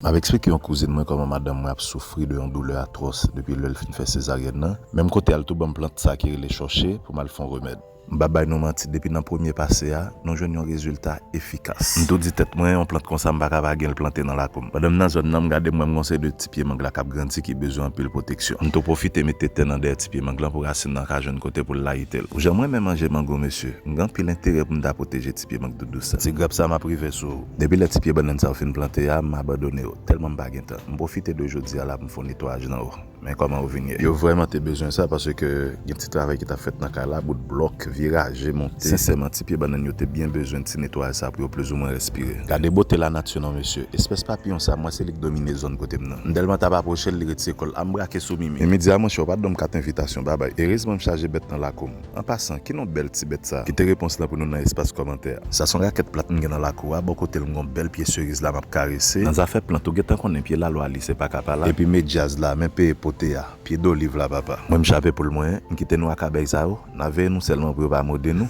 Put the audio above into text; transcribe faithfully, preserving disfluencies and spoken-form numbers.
M ap eksplike yon kouzin mwen kòman madanm mwen ap soufri de yon doulè atwòs depi lè l fin fè sezaryèn nan. Menm kote a l tou ban m plant sa ki rele chòche pou m al fè yon remèd. M p ap bay nou manti, depi nan premye pase a, nou jwenn yon rezilta efikas. M tou di tèt mwen, yon plant konsa m pa ka pa gen l plante nan lakou m. Pandan m nan zòn nan, m gade m wè m gon seri de ti pye mang la k ap grandi ki bezwen anpil pwoteksyon. M tou pwofite mete tè nan dèyè ti pye mang lan pou rasin nan ka jwenn kote pou l layite l. Ou jan m renmen manje mango, mesye. M gen anpil enterè pou m ta pwoteje ti pye mang doudou sa. Ti grap sa m ap rive sou ou. Depi lè ti pye bannann sa yo fin plante a, m abandone yo, tèlman m pa gen tan. M pwofite de jodi a la pou m fè yon netwayaj nan yo. Men kòman yo vin ye. Yo vrèman te bezwen sa paske gen ti travay ki t ap fèt nan kay la, bout blòk, vye raje monte. Sensèman, ti pye bannann yo te byen bezwen ti netwayaj sa pou yo plizoumwen respire. Gade bote lanati non, mesye. Espès papiyon sa, m wè se li k domine zòn kote m nan. M tèlman t ap apwoche l, li retire kò l. A m brake sou Mimi. Mimi di a, monchè, ou pa t ban m kat envitasyon, babay. Erezman m chaje bèt nan lakou m. An pasan, ki non bèl ti bèt sa? Kite repons lan pou nou nan espas kòmantè a. Sa se yon rakèt plat m gen nan lakou a, bò kote l m gon bèl pye seriz la m ap karese. Nan zafè plant, ou gentan konnen pye lalwa li se pa ka pa la. Epi me djaz la, men peye pote a, pye doliv la papa. Mwen m chape poul mwen, m kite nou ak abèy sa yo, n a veye nou sèlman pou yo pa mòde nou.